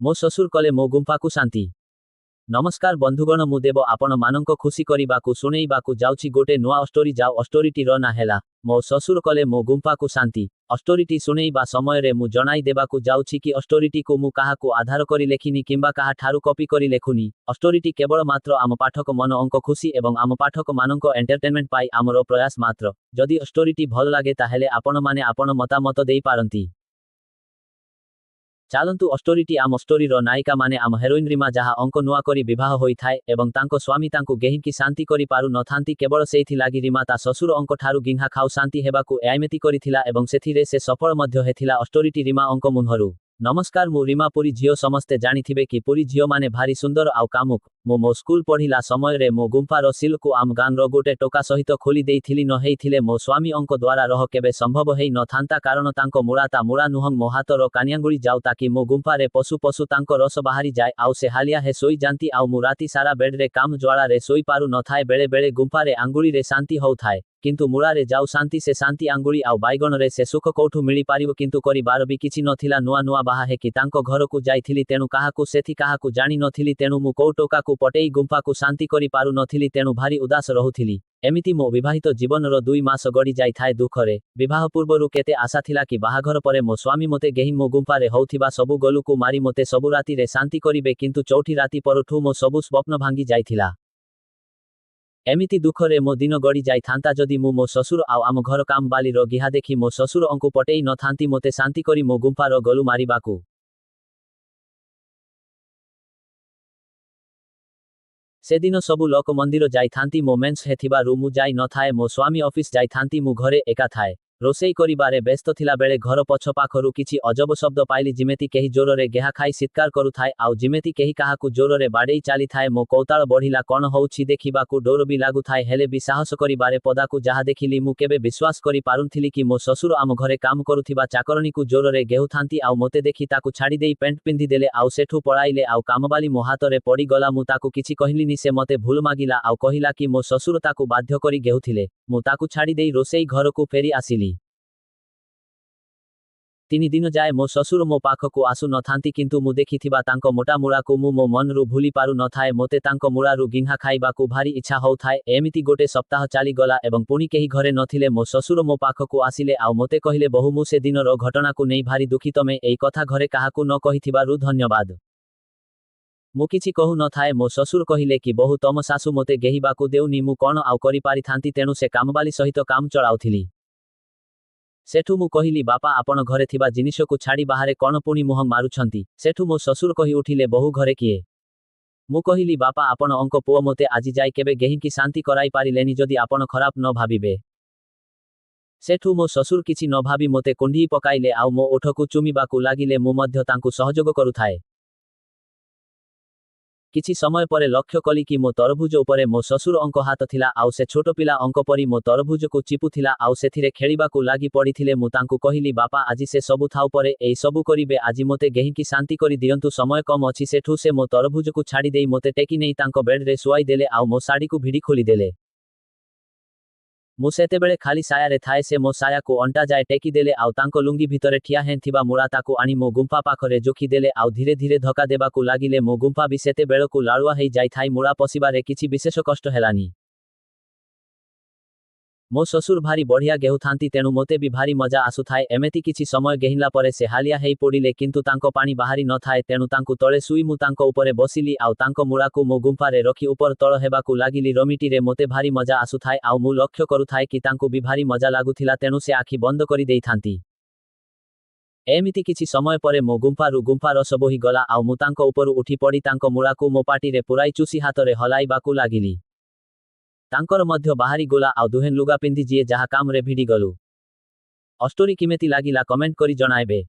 ମୋ ଶ୍ୱଶୁର କଲେ ମୋ ଗୁମ୍ଫାକୁ ଶାନ୍ତି। ନମସ୍କାର ବନ୍ଧୁଗଣ, ମୁଁ ଦେବ ଆପଣ ମାନଙ୍କ ଖୁସି କରିବାକୁ ଶୁଣେଇବାକୁ ଯାଉଛି ଗୋଟେ ନୂଆ ଷ୍ଟୋରି। ଯାଉ ଷ୍ଟୋରିଟିର ନାଁ ହେଲା ମୋ ଶ୍ୱଶୁର କଲେ ମୋ ଗୁମ୍ଫାକୁ ଶାନ୍ତି। ଷ୍ଟୋରିଟି ଶୁଣେଇବା ସମୟରେ ମୁଁ ଜଣାଇ ଦେବାକୁ ଯାଉଛି କି ଷ୍ଟୋରିଟିକୁ ମୁଁ କାହାକୁ ଆଧାର କରି ଲେଖିନି କିମ୍ବା କାହା ଠାରୁ କପି କରି ଲେଖୁନି। ଷ୍ଟୋରିଟି କେବଳ ମାତ୍ର ଆମ ପାଠକ ମାନଙ୍କ ଖୁସି ଏବଂ ଆମ ପାଠକ ମାନଙ୍କ ଏଣ୍ଟରଟେନମେଣ୍ଟ ପାଇଁ ଆମର ପ୍ରୟାସ ମାତ୍ର। ଯଦି ଷ୍ଟୋରିଟି ଭଲ ଲାଗେ, ତାହେଲେ ଆପଣମାନେ ଆପଣ ମତାମତ ଦେଇପାରନ୍ତି। ଚାଲନ୍ତୁ ଷ୍ଟୋରିଟି। ଆମ ଷ୍ଟୋରିର ନାୟିକା ମାନେ ଆମ ହେରୋଇନ ରିମା, ଯାହା ଅଙ୍କ ନୂଆ କରି ବିବାହ ହୋଇଥାଏ ଏବଂ ତାଙ୍କ ସ୍ୱାମୀ ତାଙ୍କୁ ଗେହିଁକି ଶାନ୍ତି କରି ପାରୁ ନଥାନ୍ତି। କେବଳ ସେଇଥିଲାଗି ରିମା ତା ଶ୍ୱଶୁର ଅଙ୍କ ଠାରୁ ଗିହ୍ନା ଖାଉ ଶାନ୍ତି ହେବାକୁ ଏମିତି କରିଥିଲା ଏବଂ ସେଥିରେ ସେ ସଫଳ ମଧ୍ୟ ହେଇଥିଲା। ଷ୍ଟୋରିଟି ରିମା ଅଙ୍କ ମୁହଁରୁ। ନମସ୍କାର, ମୁଁ ରିମା, ପୁରୀ ଝିଅ। ସମସ୍ତେ ଜାଣିଥିବେ କି ପୁରୀ ଝିଅମାନେ ଭାରି ସୁନ୍ଦର ଆଉ କାମୁକ। ମୁଁ ମୋ ସ୍କୁଲ ପଢିଲା ସମୟରେ ମୋ ଗୁମ୍ଫାର ସିଲକୁ ଆମ ଗାଁର ଗୋଟେ ଟୋକା ସହିତ ଖୋଲି ଦେଇଥିଲି। ନ ହେଇଥିଲେ ମୋ ସ୍ୱାମୀ ଅଙ୍କ ଦ୍ୱାରା ରହ କେବେ ସମ୍ଭବ ହେଇ ନଥାନ୍ତା, କାରଣ ତାଙ୍କ ମୂଳା ତା ମୂଳା ନୁହଁ, ମୋ ହାତର କାନିଆଙ୍ଗୁଳି ଯାଉ ତାକି ମୋ ଗୁମ୍ଫାରେ ପଶୁ ପଶୁ ତାଙ୍କ ରସ ବାହାରି ଯାଏ ଆଉ ସେ ହାଲିଆ ହେ ଶୋଇଯାନ୍ତି। ଆଉ ମୁଁ ରାତି ସାରା ବେଡରେ କାମ ଜ୍ୱାଳାରେ ଶୋଇପାରୁ ନଥାଏ। ବେଳେ ବେଳେ ଗୁମ୍ଫାରେ ଆଙ୍ଗୁଳିରେ ଶାନ୍ତି ହଉଥାଏ, କିନ୍ତୁ ମୂଳାରେ ଯାଉ ଶାନ୍ତି, ସେ ଶାନ୍ତି ଆଙ୍ଗୁଳି ଆଉ ବାଇଗଣରେ ସେ ସୁଖ କୋଉଠୁ ମିଳିପାରିବ? କିନ୍ତୁ କରିବାର ବି କିଛି ନଥିଲା। ନୂଆ ନୂଆ ବାହା ହେଇକି ତାଙ୍କ ଘରକୁ ଯାଇଥିଲି, ତେଣୁ କାହାକୁ ସେଠି କାହାକୁ ଜାଣି ନଥିଲି। ତେଣୁ ମୁଁ କୋଉ ଟୋକାକୁ ପଟେଇ ଗୁମ୍ଫାକୁ ଶାନ୍ତି କରି ପାରୁନଥିଲି, ତେଣୁ ଭାରି ଉଦାସ ରହୁଥିଲି। ଏମିତି ମୋ ବିବାହିତ ଜୀବନର 2 ମାସ ଗଡ଼ି ଯାଇଥାଏ ଦୁଃଖରେ। ବିବାହ ପୂର୍ବରୁ କେତେ ଆଶା ଥିଲା କି ବାହାଘର ପରେ ମୋ ସ୍ୱାମୀ ମୋତେ ଗେହିଁ ମୋ ଗୁମ୍ଫାରେ ହଉଥିବା ସବୁ ଗଲୁକୁ ମାରି ମୋତେ ସବୁ ରାତିରେ ଶାନ୍ତି କରିବେ। କିନ୍ତୁ ଚଉଠି ରାତି ପରଠୁ ମୋ ସବୁ ସ୍ୱପ୍ନ ଭାଙ୍ଗି ଯାଇଥିଲା। ଏମିତି ଦୁଃଖରେ ମୋ ଦିନ ଗଡ଼ି ଯାଇଥାନ୍ତା, ଯଦି ମୁଁ ମୋ ଶ୍ୱଶୁର ଆଉ ଆମ ଘର କାମ ବାଲିର ଗିହା ଦେଖି ମୋ ଶ୍ୱଶୁରଙ୍କୁ ପଟେଇ ନଥାନ୍ତି ମୋତେ ଶାନ୍ତି କରି ମୋ ଗୁମ୍ଫାର ଗଲୁ ମାରିବାକୁ। ସେଦିନ ସବୁ ଲୋକ ମନ୍ଦିର ଯାଇଥାନ୍ତି। ମୋ ମେନ୍ସ ହେଥିବାରୁ ମୁଁ ଯାଇ ନଥାଏ। ମୋ ସ୍ୱାମୀ ଅଫିସ ଯାଇଥାନ୍ତି, ମୁଁ ଘରେ ଏକା ଥାଏ। ରୋଷେଇ କରିବାରେ ବ୍ୟସ୍ତ ଥିଲା ବେଳେ ଘର ପଛ ପାଖରୁ କିଛି ଅଜବ ଶବ୍ଦ ପାଇଲି, ଯେମିତି କେହି ଜୋରରେ ଗେହା ଖାଇ ଚିତ୍କାର କରୁଥାଏ ଆଉ ଯେମିତି କେହି କାହାକୁ ଜୋରରେ ବାଡେଇ ଚାଲିଥାଏ। ମୋ କୌତୂହଳ ବଢିଲା, କଣ ହଉଛି ଦେଖିବାକୁ। ଡର ବି ଲାଗୁଥାଏ, ହେଲେ ବି ସାହସ କରିବାରେ ପଦାକୁ ଯାହା ଦେଖିଲି, ମୁଁ କେବେ ବିଶ୍ୱାସ କରି ପାରୁନଥିଲି କି ମୋ ଶ୍ୱଶୁର ଆମ ଘରେ କାମ କରୁଥିବା ଚାକରଣୀକୁ ଜୋରରେ ଗେହୁଥାନ୍ତି ଆଉ ମୋତେ ଦେଖି ତାକୁ ଛାଡ଼ିଦେଇ ପ୍ୟାଣ୍ଟ ପିନ୍ଧିଦେଲେ ଆଉ ସେଠୁ ପଳାଇଲେ। ଆଉ କାମବାଲି ମୋ ହାତରେ ପଡ଼ିଗଲା। ମୁଁ ତାକୁ କିଛି କହିଲିନି। ସେ ମୋତେ ଭୁଲ ମାଗିଲା ଆଉ କହିଲା କି ମୋ ଶ୍ୱଶୁର ତାକୁ ବାଧ୍ୟ କରି ଗେହୁଥିଲେ। ମୁଁ ତାକୁ ଛାଡ଼ିଦେଇ ରୋଷେଇ ଘରକୁ ଫେରି ଆସିଲି। 3 ଦିନ ଯାଏ ମୋ ଶ୍ୱଶୁର ମୋ ପାଖକୁ ଆସୁ ନଥାନ୍ତି, କିନ୍ତୁ ମୁଁ ଦେଖିଥିବା ତାଙ୍କ ମୋଟା ମୂଳାକୁ ମୁଁ ମୋ ମନରୁ ଭୁଲି ପାରୁ ନଥାଏ। ମୋତେ ତାଙ୍କ ମୂଳାରୁ ଗିହ୍ନା ଖାଇବାକୁ ଭାରି ଇଚ୍ଛା ହଉଥାଏ। ଏମିତି ଗୋଟେ ସପ୍ତାହ ଚାଲିଗଲା ଏବଂ ପୁଣି କେହି ଘରେ ନଥିଲେ। ମୋ ଶ୍ୱଶୁର ମୋ ପାଖକୁ ଆସିଲେ ଆଉ ମୋତେ କହିଲେ, ବୋହୁ, ମୁଁ ସେଦିନର ଘଟଣାକୁ ନେଇ ଭାରି ଦୁଃଖୀ। ତମେ ଏଇ କଥା ଘରେ କାହାକୁ ନ କହିଥିବାରୁ ଧନ୍ୟବାଦ। ମୁଁ କିଛି କହୁ ନଥାଏ। ମୋ ଶ୍ୱଶୁର କହିଲେ କି ବୋହୁ, ତମ ଶାଶୁ ମୋତେ ଗେହିବାକୁ ଦେଉନି। ମୁଁ କଣ ଆଉ କରିପାରିଥାନ୍ତି? ତେଣୁ ସେ କାମବାଲି ସହିତ କାମ ଚଳାଉଥିଲି। ସେଠୁ ମୁଁ କହିଲି, ବାପା, ଆପଣ ଘରେ ଥିବା ଜିନିଷକୁ ଛାଡ଼ି ବାହାରେ କଣ ପୁଣି ମୁହଁ ମାରୁଛନ୍ତି? ସେଠୁ ମୋ ଶ୍ୱଶୁର କହି ଉଠିଲେ, ବୋହୁ, ଘରେ କିଏ? ମୁଁ କହିଲି, ବାପା, ଆପଣ ଅଙ୍କ ପୁଅ ମୋତେ ଆଜି ଯାଇ କେବେ ଗେହିଁକି ଶାନ୍ତି କରାଇ ପାରିଲେନି, ଯଦି ଆପଣ ଖରାପ ନ ଭାବିବେ। ସେଠୁ ମୋ ଶ୍ୱଶୁର କିଛି ନ ଭାବି ମୋତେ କୁଣ୍ଢେଇ ପକାଇଲେ ଆଉ ମୋ ଓଠକୁ ଚୁମିବାକୁ ଲାଗିଲେ। ମୁଁ ମଧ୍ୟ ତାଙ୍କୁ ସହଯୋଗ କରୁଥାଏ। କିଛି ସମୟ ପରେ ଲକ୍ଷ୍ୟ କଲି କି ମୋ ତରଭୁଜ ଉପରେ ମୋ ଶ୍ୱଶୁରଙ୍କ ହାତ ଥିଲା ଆଉ ସେ ଛୋଟ ପିଲା ଅଙ୍କ ପରି ମୋ ତରଭୁଜକୁ ଚିପୁଥିଲା ଆଉ ସେଥିରେ ଖେଳିବାକୁ ଲାଗି ପଡ଼ିଥିଲେ। ମୁଁ ତାଙ୍କୁ କହିଲି, ବାପା, ଆଜି ସେ ସବୁ ଥାଉ, ପରେ ଏଇ ସବୁ କରିବେ। ଆଜି ମୋତେ ଗେହିଁକି ଶାନ୍ତି କରି ଦିଅନ୍ତୁ, ସମୟ କମ ଅଛି। ସେଠୁ ସେ ମୋ ତରଭୁଜକୁ ଛାଡ଼ି ଦେଇ ମୋତେ ଟେକି ନେଇ ତାଙ୍କ ବେଡରେ ଶୁଆଇ ଦେଲେ ଆଉ ମୋ ଶାଢ଼ୀକୁ ଭିଡ଼ି ଖୋଲିଦେଲେ। ମୁଁ ସେତେବେଳେ ଖାଲି ସାୟାରେ ଥାଏ। ସେ ମୋ ସାୟାକୁ ଅଣ୍ଟା ଯାଏ ଟେକି ଦେଲେ ଆଉ ତାଙ୍କ ଲୁଙ୍ଗି ଭିତରେ ଠିଆ ହେଉଥିବା ମୂଳା ତାକୁ ଆଣି ମୋ ଗୁମ୍ଫା ପାଖରେ ଜୋଖି ଦେଲେ ଆଉ ଧୀରେ ଧୀରେ ଧକ୍କା ଦେବାକୁ ଲାଗିଲେ। ମୋ ଗୁମ୍ଫା ବି ସେତେବେଳକୁ ଲାଳୁଆ ହେଇ ଯାଇଥାଏ। ମୂଳା ପଶିବାରେ କିଛି ବିଶେଷ କଷ୍ଟ ହେଲାନି। ମୋ ଶ୍ୱଶୁର ଭାରି ବଢିଆ ଗେହୁଥାନ୍ତି, ତେଣୁ ମୋତେ ବି ଭାରି ମଜା ଆସୁଥାଏ। ଏମିତି କିଛି ସମୟ ଗେହିଲା ପରେ ସେ ହାଲିଆ ହେଇ ପଡ଼ିଲେ, କିନ୍ତୁ ତାଙ୍କ ପାଣି ବାହାରି ନଥାଏ। ତେଣୁ ତାଙ୍କୁ ତଳେ ଶୁଇ ମୁଁ ତାଙ୍କ ଉପରେ ବସିଲି ଆଉ ତାଙ୍କ ମୂଳାକୁ ମୋ ଗୁମ୍ଫାରେ ରଖି ଉପର ତଳ ହେବାକୁ ଲାଗିଲି। ରମିଟିରେ ମୋତେ ଭାରି ମଜା ଆସୁଥାଏ ଆଉ ମୁଁ ଲକ୍ଷ୍ୟ କରୁଥାଏ କି ତାଙ୍କୁ ବି ଭାରି ମଜା ଲାଗୁଥିଲା, ତେଣୁ ସେ ଆଖି ବନ୍ଦ କରି ଦେଇଥାନ୍ତି। ଏମିତି କିଛି ସମୟ ପରେ ମୋ ଗୁମ୍ଫାରୁ ଗୁମ୍ଫା ରସ ବୋହି ଗଲା ଆଉ ମୁଁ ତାଙ୍କ ଉପରୁ ଉଠି ପଡ଼ି ତାଙ୍କ ମୂଳାକୁ ମୋ ପାଟିରେ ପୁରାଇ ଚୁସି ହାତରେ ହଲାଇବାକୁ ଲାଗିଲି। ତାଙ୍କର ମଧ୍ୟ ବାହାରି ଗଲା ଆଉ ଦୁହେଁ ଲୁଗା ପିନ୍ଧି ଯିଏ ଯାହା କାମରେ ଭିଡ଼ିଗଲୁ। ଷ୍ଟୋରି କେମିତି ଲାଗିଲା, କମେଣ୍ଟ କରି ଜଣାଇବେ।